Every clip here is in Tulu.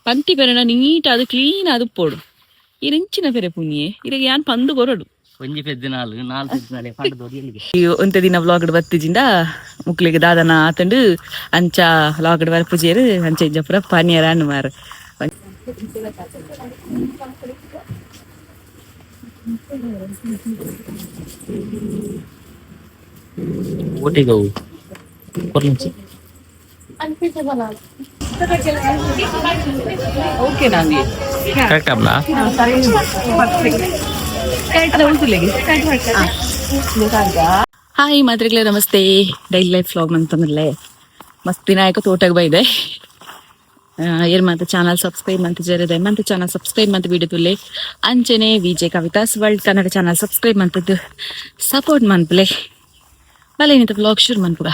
ಪಂತಿ ಪೆರಣ ನೀಟ್ ಅದು ಕ್ಲೀನ್ ಅದು ಪೋಡು. ಇರಿಂಚಿನ ಪೆರೆ ಪುನಿಯೆ ಇರಗೆ ಯಾನ್ ಪಂದು ಕೊರಡು. ಒಂಜಿ ಪೆದ್ದು ನಾಲ್, ನಾಲ್ ಪೆದ್ದು ನಾಲೆ ಪಂಡ ದೊರಿಯಲಿಗೆ. ಈ ಒಂತೆ ದಿನ ವ್ಲಾಗ್ ಬತ್ತಿಜಿಂದ ಮುಕ್ಲಿಗೆ ದಾದನ ಆತಂಡು ಅಂಚ ವ್ಲಾಗ್ ಬರ್ಪುಜೇರು ಅಂಚ ಇಂಚ ಪೂರ ಪನಿಯರ ಅಣ್ಣು ಮಾರು. ಓಟಿಗೆ ಅವು ಕೊರ್ಲಿಂಚಿ. ಓಕೆ ನಾಂದಿ. ಕರೆಕ್ಟ್ ಅಬ್ಲಾ? ಹಾಯ್ ಮಾತ್ರೆಗಳೇ, ನಮಸ್ತೆ. ಡೈಲಿ ಲೈಫ್ ವ್ಲಾಗ್ ಅಂತಂದ್ರಲೆ ಮಸ್ತ್ ದಿನ ಆಯ್ತು ತೋಟಕ್ಕೆ ಬೈದೆ. ಏರ್ ಮಾತ ಚಾನಲ್ ಸಬ್ಸ್ಕ್ರೈಬ್ ಅಂತ ಜರದೆ ಮಂತ ಚಾನಲ್ ಸಬ್ಸ್ಕ್ರೈಬ್ ಅಂತ ವಿಡಿಯೋ ತುಲ್ಲೆ. ಅಂಚನೆ ವಿಜಯ್ ಕವಿತಾಸ್ ವರ್ಲ್ಡ್ ಕನ್ನಡ ಚಾನಲ್ ಸಬ್ಸ್ಕ್ರೈಬ್ ಮಂತದ್ದು ಸಪೋರ್ಟ್ ಮನ್ಪುಲೆ. ಬಲೆ ನಿಂತ ವ್ಲಾಗ್ ಶುರು ಮನ್ಪುಗ.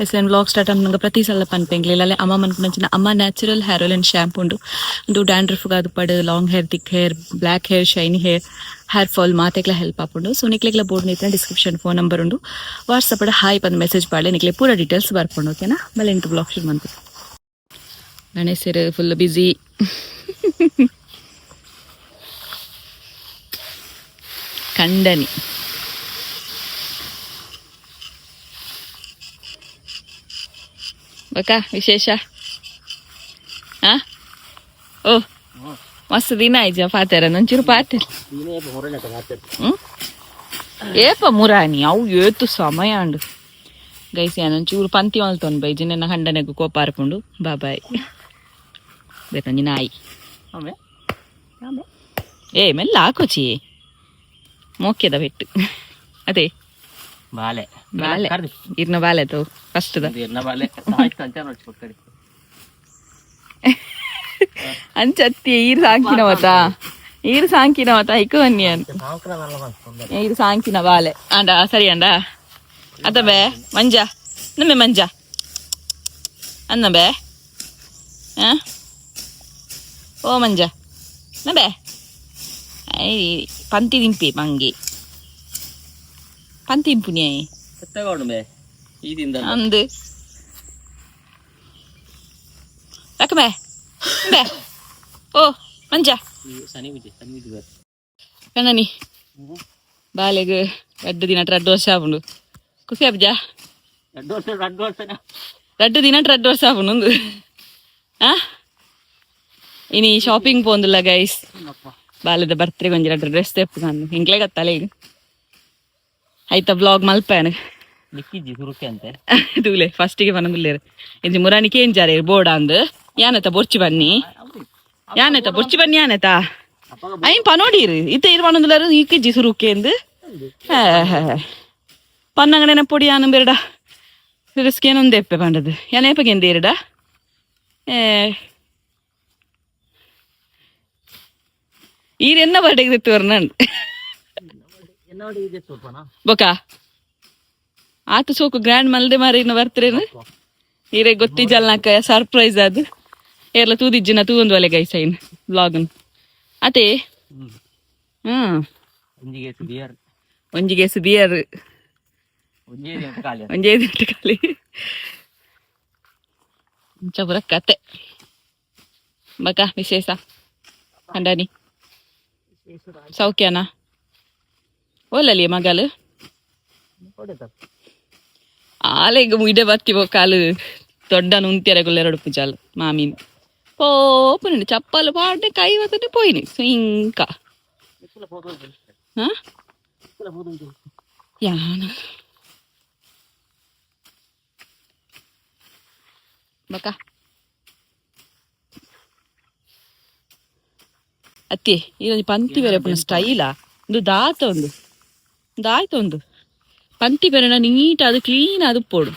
ಎಸ್, ನಾನು ವ್ಲಾಗ್ ಸ್ಟಾರ್ಟ್ ನಂಗೆ ಪ್ರತಿ ಸಲ ಪನ್ಪೆಂಗ್ಲೆ ಇಲ್ಲಲೆ ಅಮ್ಮ ಮನ್ಪುನಂಚಿನ ಅಮ್ಮ natural hair oil and shampoo ಉಂಡು. ಉಂದು ಡ್ಯಾಂಡ್ರಫ್ ಅದು ಪಡ್, long hair, thick hair, black hair, shiny hair, hair fall ಮಾತೆಗ್ಲ help ಆಪುಂಡು. ಸೊ ನಿಕ್ಲೆಗ್ಲ ಬೋರ್ಡ್ ನಿತ್ನ ಡಿಸ್ಕ್ರಿಪ್ಷನ್ ಫೋನ್ ನಂಬರ್ ಉಂಡು. ವಾಟ್ಸಪ್ ಹಾಯ್ ಬಂದು ಮೆಸೇಜ್ ಪಾಡ್ಲೆ, ನಿಕ್ಲೆ ಪೂರ ಡೀಟೇಲ್ಸ್ ಬರ್ಪುಂಡು, ಓಕೆನಾ? ಬಲೆ ಇಂತ ವ್ಲಾಗ್ ಶುರು ಮನ್ಪು. ಗಣೇಶರು ಫುಲ್ ಬ್ಯುಸಿ. ಕಂಡನಿ ಬಕ್ಕ ವಿಶೇಷ. ಆ ಓ ಮಸ್ತ್ ದಿನ ಆಯ್ಜ ಪಾತೆರ, ಒಂಚೂರು ಪಾತೆರ. ಹ್ಮ್ ಏಪ ಮುರಾನಿ ಅವು ಏತು ಸಮಯ ಅಂಡು ಗೈಸ್. ಒಂಚೂರು ಪಂತಿ ಮಲ್ತೊಂದು ಬೈಜಿ, ನನ್ನ ಹಂಡನೆಗು ಕೋಪ ಆರ್ಪುಂಡು. ಬಾಬಾಯ್ ಬೇತಂಜಿ ನಾಯಿ. ಏ ಮೆಲ್ಲ ಹಾಕೋಚಿ, ಮೋಕ್ಯದ ಬೆಟ್ಟು ಅದೇ. ಬಾಲೆ. ಬಾಲೆ ಇರ್ನ ಬಾಲೆ ತೋ ಫಸ್ಟ್ the. ಇರ್ನ ಬಾಲೆ ಸಾಯ್ತು ಅಂಚ ನೋಡಿ ಕೊಡ್ಕಡಿ. ಅಂಚತ್ತಿ ಈರ್ ಸಾಂಕಿನವತ, ಈರ್ ಸಾಂಕಿನವತ ಇಕ್ಕ ಬನ್ನಿ. ಈರ್ ಸಾಂಕಿನ ಬಾಲೆ ಅಂಡ ಸರಿ ಅಂಡ ಅತ್ತ ಬೇ ಮಂಜ ನಮ್ಮೆ ಮಂಜ ಅನ್ನ ಬೇ. ಆ ಓ ಮಂಜ ನಬೆ I ಪಂತಿ ತಿಂಪಿ ಮಂಗಿ ಪಂತಿ ತಿಂಪುನಿ. ಎತ್ತಗೋಡು ಬೇ ಈದಿಂದ. ಅಂದು ಬೇ ಬೇ ಓ ಮಂಜ. ಸನಿ ಬಿಜಿ ಸನಿ ಬಿಜಿ ಬರ್. ಕಣ್ಣನಿ ಬಾಲೆಗ್ ರಡ್ಡು ದಿನ ರಡ್ಡು ವರ್ಷ ಆಪುಂಡು, ಖುಷಿ ಆಪುಜಾ? 2 ವರ್ಷ, 2 ವರ್ಷ. ರಡ್ಡು ದಿನ 2 ವರ್ಷ ಆಪುಂಡು ಒಂದು. ಆ ಇನಿ ಶಾಪಿಂಗ್ ಪೋಂದುಲ್ಲ ಗೈಸ್, ಬಾಲೆದ ಬರ್ತ್ಡೇ ಒಂಜಿ ರಡ್ಡು ಡ್ರೆಸ್ ತೆಪ್ಪು. ನಾನು ಎಂಕ್ಲೆ ಗತ್ತಲ್ಲ ಈಗ ಆಯ್ತಾ ಬ್ಲಾಗ್ ಮಲ್ಪೇನು. ನಿಕ್ಕಿಜ್ಜಿ ಸುರುಕೆ ಅಂತೆ. ತೂಲೆ ಫಸ್ಟಿಗೆ ಪನೊಂದುಲ್ಲೆರ್ ಇಂಚಿ ಮುರಾನಿ ಕೇಂಜಾರೆ ಬೋಡ ಅಂದ್ ಯಾನೆತ ಬೊರ್ಚಿ ಬನ್ನಿ, ಯಾನೆತ ಬೊರ್ಚಿ ಬನ್ನಿ, ಯಾನೆತ ಐನ್ ಪನೋಡಿರು ಇತ್ತೆ ಇರು ಪನೊಂದುಲ್ಲೆರ್ ಇಕ್ಕಿಜ್ಜಿ ಸುರುಕೆ ಅಂದ್ ಪನ್ನಂಗನೆ ಪೊಡಿ ಯಾನು ಬೆರಡ ಸಿರಸ್ಕೇನೊಂದು ಎಪ್ಪೆ ಪಂಡದು ಯಾನ್ ಏಪಗೆಂದೇರಿಡ ಏ ಈರ್ ಎನ್ನ ಬರ್ಡೇಗೆ ತೆತ್ತು ವರ್ನಂಡ್. എന്നോട് ಇದೆ ಸ್ವಲ್ಪನಾ. ಬೊಕ ಆತ ಸೋಕು ಗ್ರ್ಯಾಂಡ್ ಮಲ್ದೆ ಮಾರಿ ಇನ್ನು ಬರ್ತಿರೇನು ಈರೆ ಗೊತ್ತಿಜಲ್ ನಾಕ ಸರ್ಪ್ರೈಸ್ ಅದು ಏರ್ಲ ತೂದಿಜ್ಜಿನ ತೂವೊಂದು ಒಲೆ ಗೈಸ್ ಐನ್ ಬ್ಲಾಗ್ನ್ ಅತೆ. ಹ್ಮ್. ಒಂಜಿಗೆ ಬಿಯರ್. ಒಂಜಿ ಗೇಸ್ ಬಿಯರ್. ಒಂಜೇ ದಿನ ಖಾಲಿ. ಒಂಜೇ ದಿನ ಖಾಲಿ. ಇಂಚ ಪೂರ ಕತೆ. ಬಕ ವಿಶೇಷ ಅಂಡಾನಿ ಸೌಖ್ಯನಾ? ಓಲಲ್ಲಿ ಮಗಲು ಆಲೆಗ್ ಇಡೆ ಬತ್ತಿ ಕಾಲು ದೊಡ್ಡನ ಉಂತಿಯರ ಎರಡು ಪೂಜಾಲು ಮಾಮೀನ್ ಪೋಪುನುಂಡು ಚಪ್ಪಲು ಪಾಡ್ನೆ ಕೈ ಬತ್ತನೆ ಪೋಯಿನಿ ಸೊ ಇಂಕ. ಹಾ ಯಾನ ಬಕ ಅತ್ತಿ ಇದೊಂದು ಪಂತಿ ಬೇರೆ ಪುನ ಸ್ಟೈಲಾ ಒಂದು ದಾತ ಒಂದು ದಾಯ್ತ ಒಂದು ಪಂತಿ ಬೇರೆ ನೀಟ್ ಅದು ಕ್ಲೀನ್ ಅದು ಪೋಡು.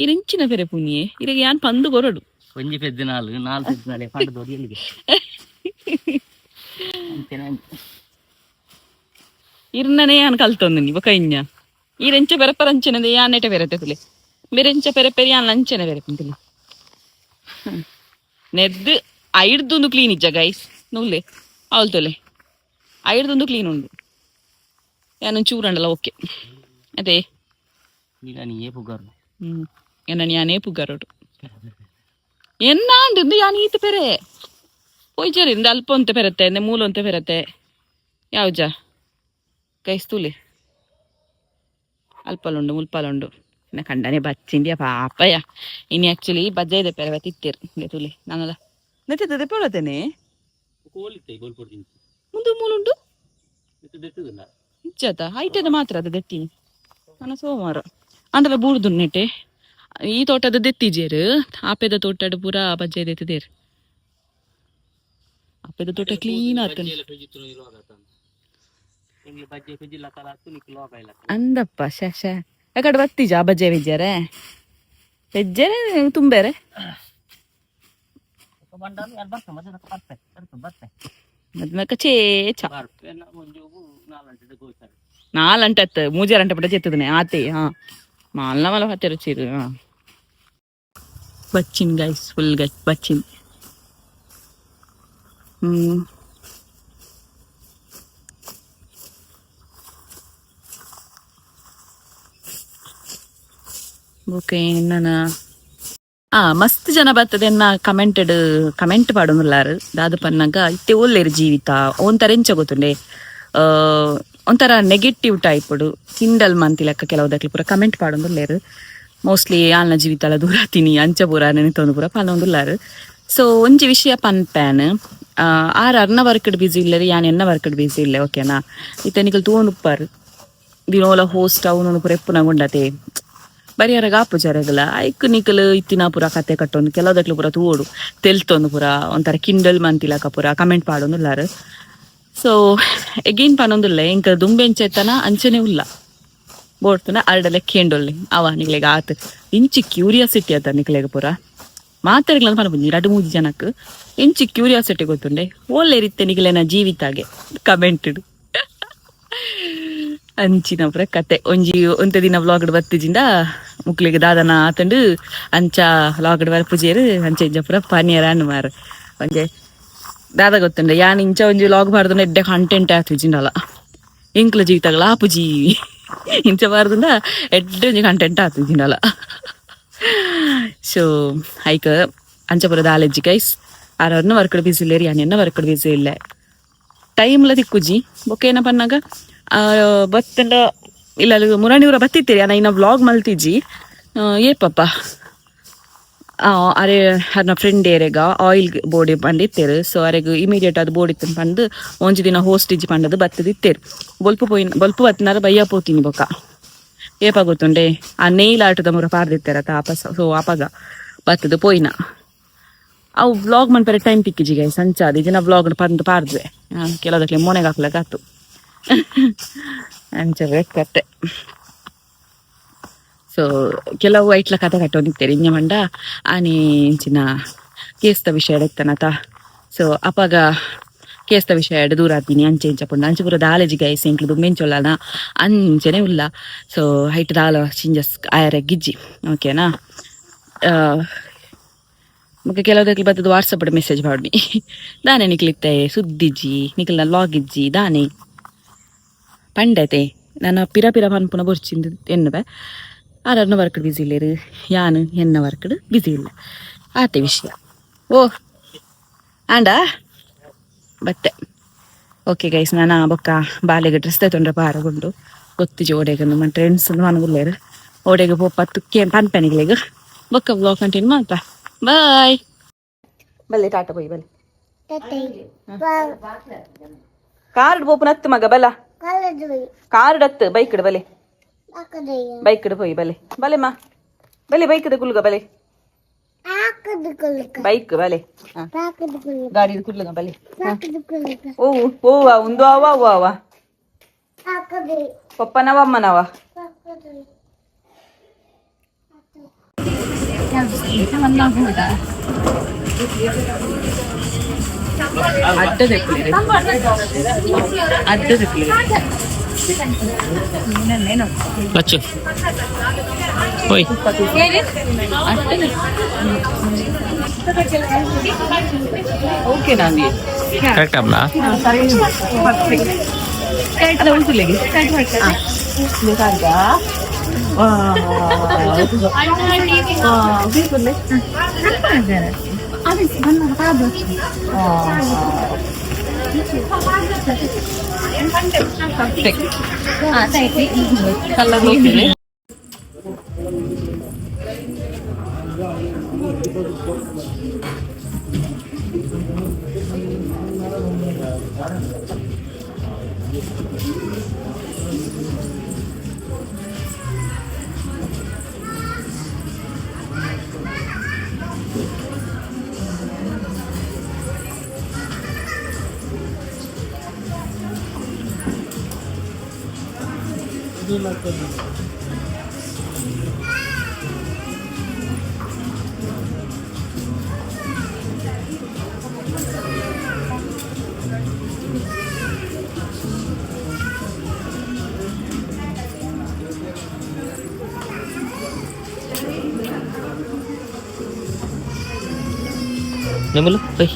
ಇರಿಂಚಿನ ಬೇರೆ ಪುನಿಯೆ ಇರಗೆ ಯಾನ್ ಪಂದು ಕೊರಡು. ಒಂಜಿ ಪೆದ್ದು ನಾಲ್, ನಾಲ್ ಪೆದ್ದು ನಾಲೆ ಪಂಡ ದೊರಿಯಲಿಗೆ ಅಂಚನೆ. ಇರ್ನನೇ ಯಾನ್ ಕಲ್ತೊಂದು ಬೊಕ ಇಂಜ ಈರೆಂಚ ಬೆರಪರಂಚನದ ಯಾನೆಟ ಬೆರತೆ ತುಲೆ ಮೆರೆಂಚ ಪೆರೆ ಪೆರೆ ಯಾನ್ ಲಂಚನೆ ಬೆರೆ ಪುಂತುಲೆ ನೆದ್ದು ಐಡ್ದೊಂದು ಕ್ಲೀನ್ ಇಜ್ಜ ಗೈಸ್. ನೂಲೆ ಅವಲ್ ತೊಲೆ ಐಡ್ದೊಂದು ಕ್ಲೀನ್ ಉಂಡು. ಯಾನು ಚೂರಂಡಲ ಓಕೆ ಅದೇ. ನೀನು ಏ ಪುಗಾರು. ಎನ್ನ ಯಾನೇ ಪುಗಾರೋಡು ಎನ್ನಾಂಡು ಯಾನ್ ಈತ ಪೆರೆ ಪೊಯ್ಜರಿ ಇಂದ ಅಲ್ಪ ಒಂತೆ ಪೆರತ್ತೆ ಇಂದ ಮೂಲ ಒಂತೆ ಪೆರತ್ತೆ ಯಾವ್ಜ ಕೈಸ್ತೂಲಿ ಅಲ್ಪಲುಂಡು ಮುಲ್ಪಲುಂಡು ಇನ್ನ ಕಂಡನೆ ಬಚ್ಚಿಂಡಿಯ ಪಾಪಯ್ಯ. ಇನಿ ಆಕ್ಚುಲಿ ಬಜ್ಜೆ ಪೆರೆ ತಿತ್ತೇರು ಇಂದೆ ತೂಲಿ ನಾನಲ್ಲ ನೆತ್ತೆ ದೆಪ್ಪೊಳತೇನೆ. ಕೋಲಿತ್ತೆ ಗೋಲ್ಪೊಡ್ತೀನಿ. ಮುಂದು ಮೂಲುಂಡು. ದೆತ್ತದಿಲ್ಲ. ಇಜ್ಜಾತ ಐಟದ ಮಾತ್ರ ಅದು ದೆತ್ತೀನಿ ನಾನು ಸೋಮವಾರ ಅಂಡಲ ಬೂರ್ದು ನೆಟ್ಟೆ ಈ ತೋಟದ ದೆತ್ತಿಜೇರು ಆಪೆದ ತೋಟದ ಪೂರ ಬಜ್ಜೆ ದೆತ್ತಿದೇರು. ಆಪೆದ ತೋಟ ಕ್ಲೀನ್ ಆತನ. ಅಂದಪ್ಪ ಶ ಶ ಯಾಕಡೆ ಬತ್ತೀಜ ಬಜ್ಜೆ ಬಿಜ್ಜಾರೆ ಬೆಜ್ಜಾರೆ ತುಂಬೇರೆ. ಮದ್ಮಕ ಚೇ ಚ ನಾಲಂಟತ್ತು ಮೂಜಾರಂಟ ಪಡ ಚೆತ್ತದನೆ ಆತೆ. ಹಾ ಮಾಲ್ನ ಮಲ ಹತ್ತಿರ ಚೀರು. ಹಾ ಬಚ್ಚಿನ್ ಗೈಸ್, ಫುಲ್ ಗಚ್ ಬಚ್ಚಿನ್. ಓಕೆ ನನ್ನ ಆ ಮಸ್ತ್ ಜನ ಬರ್ತದೆ ಎನ್ನ ಕಮೆಂಟೆಡ್ ಕಮೆಂಟ್ ಪಾಡೊಂದುಲ್ಲಾರು ದಾದ ಪನ್ನಾಗ ಇತ್ತೆ ಒಲ್ಲೇರು ಜೀವಿತ ಒಂಥರ ಎಂಚ ಗೊತ್ತುಂಡೆ, ಒಂಥರ ನೆಗೆಟಿವ್ ಟೈಪ್ ಕಿಂಡಲ್ ಮಂತಿ ಲೆಕ್ಕ ಕೆಲವುದಕ್ಲು ಪೂರ ಕಮೆಂಟ್ ಪಾಡೊಂದುಲ್ಲೇರು. ಮೋಸ್ಟ್ಲಿ ಆಲ್ನ ಜೀವಿತಲ ದೂರ ತಿನಿ ಅಂಚ ಪೂರ ನೆನೆತೊಂದು ಪೂರ ಪಾಡೊಂದುಲ್ಲಾರು. ಸೊ ಒಂಜಿ ವಿಷಯ ಪನ್ಪ್ಯಾನ್, ಆರ್ ಅರ್ನ ವರ್ಕ್ಡ್ ಬಿಸಿ ಇಲ್ಲರಿ, ಯಾನ್ ಎನ್ನ ವರ್ಕ್ಡ್ ಬಿಸಿ ಇಲ್ಲ, ಓಕೆನಾ? ಇತ್ತೆ ನಿಕಲ್ ತೂವೊಂದುಪ್ಪಾರು ದಿನೋಲ ಹೋಸ್ಟ್ ಅವನು ಪೂರ ಎಪ್ಪುನ ಗುಂಡತೆ ಬರಿಯರಗ ಆಪುಜರಗಲ ಐಕ್ ನಿಕಲ್ ಇತ್ತಿನ ಪೂರ ಕತೆ ಕಟ್ಟೊಂದು ಕೆಲವುದಕ್ಲು ಪೂರ ತೂವೊಡು ತೆಲ್ತೊಂದು ಪೂರ ಒಂಥರ ಕಿಂಡಲ್ ಮಂತಿಲಕ ಪೂರ ಕಮೆಂಟ್ ಪಾಡೊಂದುಲ್ಲಾರು. ಸೊ ಎಗೈನ್ ಪನೊಂದುಲ್ಲ, ಎಂಕ ದುಂಬೆಂಚೆತ್ತನ ಅಂಚನೆ ಉಲ್ಲ ಬೋಡ್ತುನ ಅರಡಲೆ ಕೇಂಡೊಲ್ಲಿ ಅವ ನಿಕ್ಲೆಗ್ ಆತ್ ಇಂಚಿ ಕ್ಯೂರಿಯಾಸಿಟಿ ಅದ ನಿಕ್ಲೆಗ್ ಪೂರ ಮಾತಾಡ್ಲಂತ ಪನಪುಂಜಿ ರಡ್ಡ್ ಮೂಜಿ ಜನಕ್ ಇಂಚಿ ಕ್ಯೂರಿಯಾಸಿಟಿ ಗೊತ್ತುಂಡೆ ಓಲ್ಲೇರಿತ್ತೆ ನಿಕ್ಲೆನ ಜೀವಿತಾಗೆ ಕಮೆಂಟ್ ಅಂಚಿನ ಪೂರ ಕತೆ. ಒಂಜಿ ಒಂತೆ ದಿನ ವ್ಲಾಗ್ ಬತ್ತಿಜಿಂದ ಮುಕ್ಲೆಗ್ ದಾದನ ಆತಂಡು ಅಂಚ ವ್ಲಾಗ್ ಬರ್ಪುಜೇರು ಅಂಚ ಇಂಚ ಪೂರ ಪನಿಯರ ಮಾರ್ ಒಂಜೆ ದಾದ ಗೊತ್ತುಂಡೆ. ಯಾನ್ ಇಂಚ ಒಂಜಿ ವ್ಲಾಗ್ ಬಾರ್ದುಂಡ ಎಡ್ಡೆ ಕಂಟೆಂಟ್ ಆತುಜಿಂಡಲ ಎಂಕ್ಲ ಜೀವಿತಗಳ ಆಪುಜಿ ಇಂಚ ಬಾರ್ದುಂಡ ಎಡ್ಡೆ ಒಂಜಿ ಕಂಟೆಂಟ್ ಆತುಜಿಂಡಲ. ಸೊ ಐಕ್ ಅಂಚ ಪೂರ ದಾಲೆಜ್ಜಿ ಗೈಸ್. ಆರನ್ನ ವರ್ಕಡ್ ಬಿಸಿ ಇಲ್ಲೇರಿ, ಯಾನ್ ಎನ್ನ ವರ್ಕಡ್ ಬಿಸಿ ಇಲ್ಲ, ಟೈಮ್ಲ ತಿಕ್ಕುಜಿ. ಬೊಕ್ಕ ಏನ ಪನ್ನಾಗ ಬತ್ತಂಡ ಇಲ್ಲ ಅಲ್ಲಿ ಮುರಾಣಿಯವರ ಬತ್ತಿತ್ತೀರಿ ಅನ್ನ ಇನ್ನ ವ್ಲಾಗ್ ಮಲ್ತಿಜ್ಜಿ. ಏ ಪಪ್ಪ ಅರೆ ಅರ್ನ ಫ್ರೆಂಡ್ ಏರೆಗ ಆಯಿಲ್ ಬೋರ್ಡ್ ಪಂಡಿತ್ತೇರು. ಸೊ ಅರೆಗ್ ಇಮಿಡಿಯೇಟ್ ಅದು ಬೋರ್ಡ್ ಇತ್ತು ಪಂದ್ ಒಂಜಿ ದಿನ ಹೋಸ್ಟೇಜ್ ಪಂಡದು ಬತ್ತದಿತ್ತೇರು. ಬೊಲ್ಪು ಪೋಯಿನ ಬೊಲ್ಪು ಬತ್ತಿನಾರ ಬಯ್ಯ ಪೋತೀನಿ. ಬೊಕ್ಕ ಏಪ ಗೊತ್ತುಂಡೆ ಆ ನೇಲ್ ಆಟದ ಮುರ ಪಾರ್ದಿತ್ತೆರ ತಾಪ. ಸೊ ಅಪಗ ಬತ್ತದು ಪೋಯಿನ ಅವು ವ್ಲಾಗ್ ಮನ್ಪರೆ ಟೈಮ್ ತಿಕ್ಕಿಜಿ ಗೈಸ್. ಅಂಚಾದ ಜನ ವ್ಲಾಗ್ ಪಂದ್ ಪಾರ್ದ್ವೆ ಕೆಲದಕ್ಲೆ ಮೋನೆಗೆ ಹಾಕ್ಲಕ್ ಆತು ಅಂಚ ಕತೆ. ಸೊ ಕೆಲವು ಐಟ್ಲ ಕತೆ ಕಟ್ಟೊಂದಿತ್ತೇರಿ ಇಂಜ ಮಂಡ ಆನಿ ಇಂಚಿನ ಕೇಸ್ತ ವಿಷಯ ಎತ್ತನತ. ಸೊ ಅಪಗ ಕೇಸ್ತ ವಿಷಯ ದೂರ ಆತೀನಿ ಅಂಚೆ ಇಂಚ ಪುಂಡ ಅಂಚೆ ಪೂರ ದಾಲೇಜಿ ಗೈಸ್. ಎಂಕ್ಲು ದುಂಬೆಂಚೊಲ್ಲನ ಅಂಚನೆ ಉಲ್ಲ. ಸೊ ಹೈಟ್ ದಾಲ ಚಿಂಜಸ್ ಆಯರ ಗಿಜ್ಜಿ, ಓಕೆನಾ? ಬೊಕ ಕೆಲವುದಕ್ಲು ಬತ್ತದ ವಾಟ್ಸಪ್ ಮೆಸೇಜ್ ಪಾಡ್ನಿ ದಾನೆ ನಿಕ್ಲಿತ್ತೆ ಸುದ್ದಿಜ್ಜಿ ನಿಕಲ್ನ ಲಾಗ್ ಇಜ್ಜಿ ದಾನೆ ಪಂಡತೆ ನನ ಪಿರ ಪಿರ ಪನ್ಪುನ ಬೊರ್ಚಿಂದು ಎನ್ನುವೆ. ಆರನ್ನ ವರ್ಕ್ಡ್ ಬಿಸಿ ಇಲ್ಲೇರು, ಯಾನ್ ಎನ್ನ ವರ್ಕ್ಡ್ ಬಿಸಿ ಇಲ್ಲ, ಆತೆ ವಿಷಯ. ಓ ಆಂಡ ಬತ್ತೆ. ಓಕೆ ಗೈಸ್, ನಾನು ಬೊಕ್ಕ ಬಾಲೆಗೆ ಡ್ರೆಸ್ ತೊಂದ್ರೆ ಪಾರಗುಂಡು ಗೊತ್ತಿಜಿ ಓಡೆಗ್ ನಮ್ಮ ಫ್ರೆಂಡ್ಸ್ ಮನಗುಲ್ಲೇರು ಓಡೆಗ್ ಪೋಪ ತುಕ್ಕೆ ಪನ್ಪೆನಿಗ್ಲೆಗ್. ಬೊಕ್ಕ ವ್ಲಾಗ್ ಕಂಟಿನ್ಯೂ ಮಾಡ್ತಾ. ಬಾಯ್, ಬಲ್ಲೆ ಟಾಟಾ ಪೋಯಿ ಬಲ್ಲೆ. ಕಾರ್ಡ್ ಪೋಪುನ ಹತ್ತು ಮಗ ಬಲ್ಲ ಕಾರ್ಡ್ ಹತ್ತು ಬೈಕ್ ಬಲೆ ಬೈಕ್ ಪೋಯಿ ಬಲೆ ಬಲೆ ಮಾ ಬಲೆ ಬೈಕ್ ಕುಲ್ಗ ಬಲೆ ಬೈಕ್ ಬಲೆ ಗಾಡಿ ಕುಡ್ಲಗ ಬಲೆ. ಓ ಓ ಉಂದು ಅವ ಅವ ಅವ ಪಪ್ಪನವ ಅಮ್ಮನವ. ಅಡ್ಡ ತೆಪ್ಪುಲಿರಿ ಅಡ್ಡ ತೆಪ್ಪುಲಿರಿ. ಲಚ್ಚು ಓಯ್. ಓಕೆ ನಾನಿ. ಕರೆಕ್ಟ್ ಅಪ್ನಾ? ಪರ್ಫೆಕ್ಟ್. ಅಲ್ಲ ಉಂಟುಲೆಗೆ. ಕಲರ್. ನೆಮಲು ಓಯ್.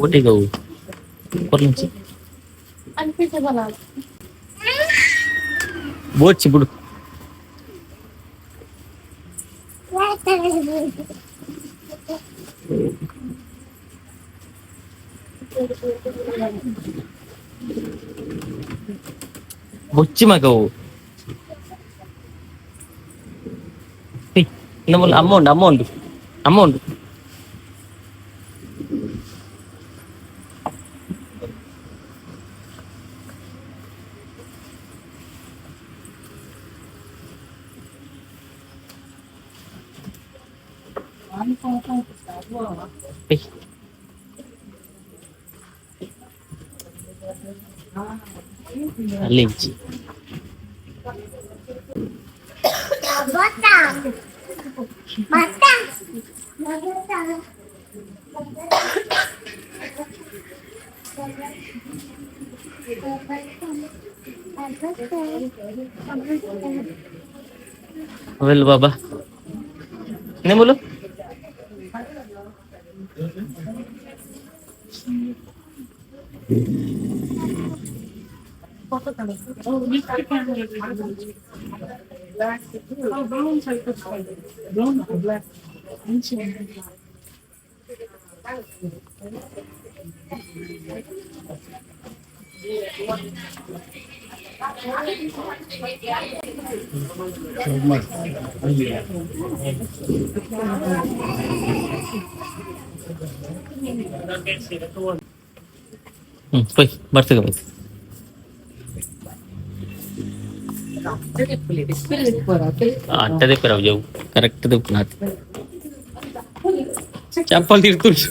ಓಟಿಗವು ಕೊರ್ಲಿಂಚಿ ಬೋಡ್ಚಿ ಬಿಡು. ಬೊಚ್ಚಿ ಮಗವು. ನಮ್ಮ ಅಮ್ಮ ಉಂಡು, ಅಮ್ಮ ಉಂಡು, ಅಮ್ಮ ಉಂಡು. ಅಲ್ಲಿ ಇಜ್ಜಿ. వెళ్ళు బాబా నెములు. పోయి బర్తగా పోయి. అట్ట తెప్పరావు చెవు కరెక్ట్ తెప్పునా చెప్పాలి తిడుతుండ్రు.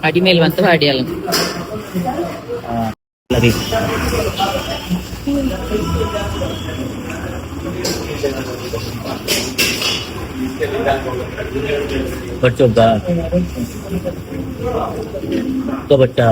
ಅಡಿಮೇಲೆ ಅಂತ ಅಡಿಯಲ್ಲ. बच्चों का बच्चा.